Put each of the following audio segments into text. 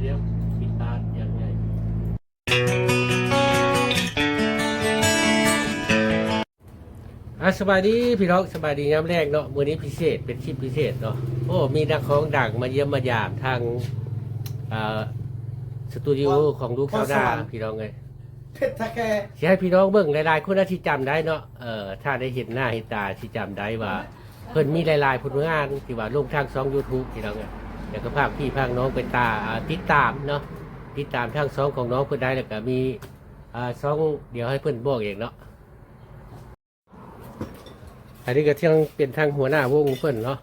ດຽວ ຕິດຕາມຢ່າງໃຫຍ່. ອ່າ ສະບາຍດີພີ່ນ້ອງ ສະບາຍດີຍາມແລງເນາະ. ມື້ນີ້ພິເສດ ເປັນຄລິບພິເສດເນາະ. ໂອ້ ມີນັກຮ້ອງດັງມາຢ້ຽມມາຢາມທາງ ອ່າ ສະຕູດິໂອຂອງລູກສາວດາ ພີ່ນ້ອງເອີຍ. ເພັດທະແຄ ຊິໃຫ້ພີ່ນ້ອງເບິ່ງ ຫຼາຍໆຄົນອາດຊິຈຳໄດ້ເນາະ. ເອີ ຖ້າໄດ້ເຫັນໜ້າເຫັນຕາຊິຈຳໄດ້ວ່າ ເພິ່ນມີຫຼາຍໆຜົນງານທີ່ວ່າລົງທາງຊ່ອງຢູທູບ ພີ່ນ້ອງເອີຍ. ແລ້ວກໍຝາກພີ່ຝາກນ້ອງໄປຕາ ອ່າ ຕິດຕາມເນາະ ຕິດຕາມທາງຊ່ອງຂອງນ້ອງເພິ່ນໄດ້. ແລ້ວກໍມີ ອ່າ ຊ່ອງ ດຽວໃຫ້ເພິ່ນບອກເອງເນາະ. ອັນນີ້ກໍຍັງເປັນທາງຫົວໜ້າວົງເພິ່ນເນາະ.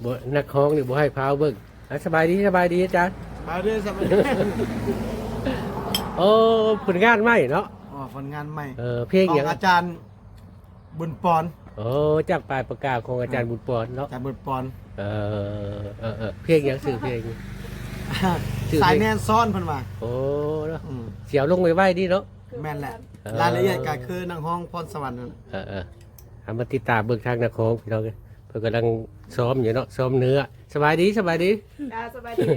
ບໍ່ ນັກຮ້ອງນີ້ບໍ່ໃຫ້ພາວເບິ່ງ. ອ່າ ສະບາຍດີ ສະບາຍດີອາຈານ. ສະບາຍດີ ສະບາຍດີ. ໂອ້ ຜົນງານໃໝ່ເນາະ. ອໍ ຜົນງານໃໝ່. ເອີ ເພງຫຍັງ? ຂອງອາຈານບຸນປອນ. ໂອ້ ຈາກປາຍປາກາຂອງອາຈານ ອ່າ ບຸນປອນເນາະ. ອາຈານບຸນປອນ. ເອີ ເອີ ເອີ ເພງຫຍັງ? ຊື່ເພງ ຊື່ເພງ ສາຍແນນຊ້ອນເພິ່ນວ່າ. ໂອ້ ເນາະ ອືມ ຊິເອົາລົງໄວໆນີ້ເນາະ. ແມ່ນແຫຼະ. ເອີ ລາຍລະອຽດກໍຄືນັກຮ້ອງພອນສະຫວັນນັ້ນແຫຼະ. ເອີໆ ເອົາມາຕິດຕາມເບິ່ງທາງນະຄອນພີ່ນ້ອງເອີຍ. ເພິ່ນກຳລັງຊ້ອມຢູ່ເນາະ ຊ້ອມເນື້ອ. ສະບາຍດີ ສະບາຍດີ. ຈ້າ ສະບາຍດີເດີ.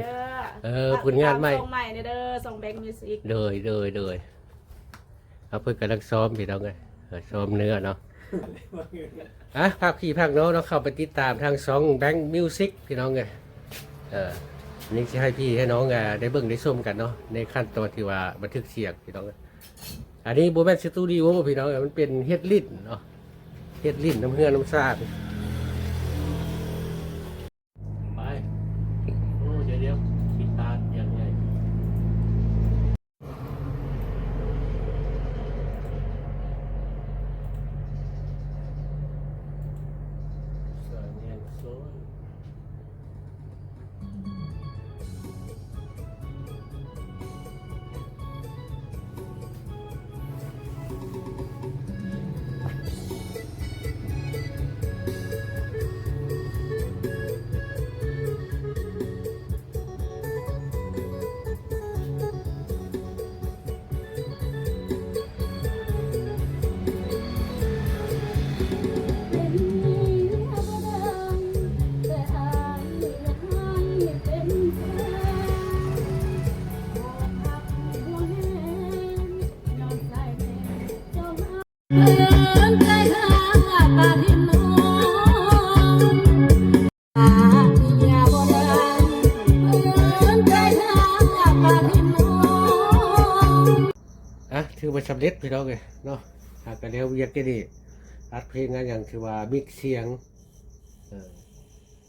ເອີ ຜົນງານໃໝ່ ຊ່ອງໃໝ່ເດີ ຊ່ອງແບັງມິວສິກ. ໂດຍ ໂດຍ ໂດຍ. ເອົາ ເພິ່ນກຳລັງຊ້ອມພີ່ນ້ອງເອີຍ. ເອີ ຊ້ອມເນື້ອເນາະ. ອ່ະ ຝາກພີ່ຝາກນ້ອງເນາະ ເຂົ້າໄປຕິດຕາມທາງຊ່ອງແບັງມິວສິກ ພີ່ນ້ອງເອີຍ. ເອີ ນີ້ຊິໃຫ້ພີ່ໃຫ້ນ້ອງ ອ່າ ໄດ້ເບິ່ງໄດ້ຊົມກັນເນາະ ໃນຂັ້ນຕອນທີ່ວ່າບັນທຶກສຽງ ພີ່ນ້ອງເອີຍ. ອັນນີ້ບໍ່ແມ່ນສະຕູດິໂອພີ່ນ້ອງເອີຍ ມັນເປັນເຮັດຫຼິ້ນເນາະ ເຮັດຫຼິ້ນນຳເຮືອນນຳຊານ. ໄປ ໂອ້ ດຽວໆ ຜິດຕາດຢ່າງໃຫຍ່. ອ່ະ ຖືວ່າສຳເລັດພີ່ນ້ອງເອີຍເນາະ. ຫາກະແລ້ວວຽກນີ້ ອັດເພງອັນຫຍັງ ຖືວ່າມິກສຽງ. ເອີ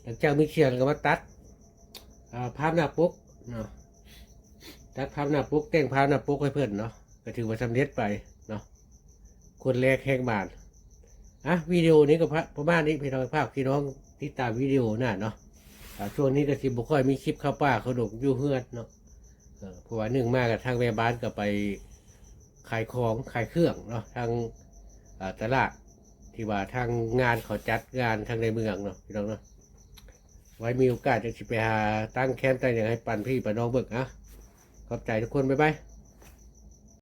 ຫຼັງຈາກມິກສຽງແລ້ວກໍມາຕັດ ອ່າ ພາບໜ້າປົກເນາະ ຕັດພາບໜ້າປົກ ແຕ່ງພາບໜ້າປົກໃຫ້ເພິ່ນເນາະ ກໍຖືວ່າສຳເລັດໄປເນາະ. ຄົນແລກແຮງບານ. ອ່ະ ວິດີໂອນີ້ກໍປະ ປະມານນີ້ພີ່ນ້ອງ ຝາກພີ່ນ້ອງຕິດຕາມວິດີໂອໜ້າເນາະ. ອ່າ ຊ່ວງນີ້ກໍຊິບໍ່ຄ່ອຍມີຄລິບເຂົ້າປ່າເຂົ້າດົງຢູ່ເຮືອນເນາະ. ເອີ ເພາະວ່າໜຶ່ງມາກໍທາງແມ່ບ້ານກໍໄປຂາຍຂອງຂາຍເຄື່ອງເນາະ ທາງ ອ່າ ຕະຫຼາດ ທີ່ວ່າທາງງານເຂົາຈັດງານທາງໃນເມືອງເນາະ ພີ່ນ້ອງເນາະ. ໄວ້ມີໂອກາດຈັ່ງຊິໄປຫາຕັ້ງແຄມຕັ້ງຫຍັງໃຫ້ປັນພີ່ປະນ້ອງເບິ່ງ. ອ່ະ ຂອບໃຈທຸກຄົນ ບາຍບາຍ.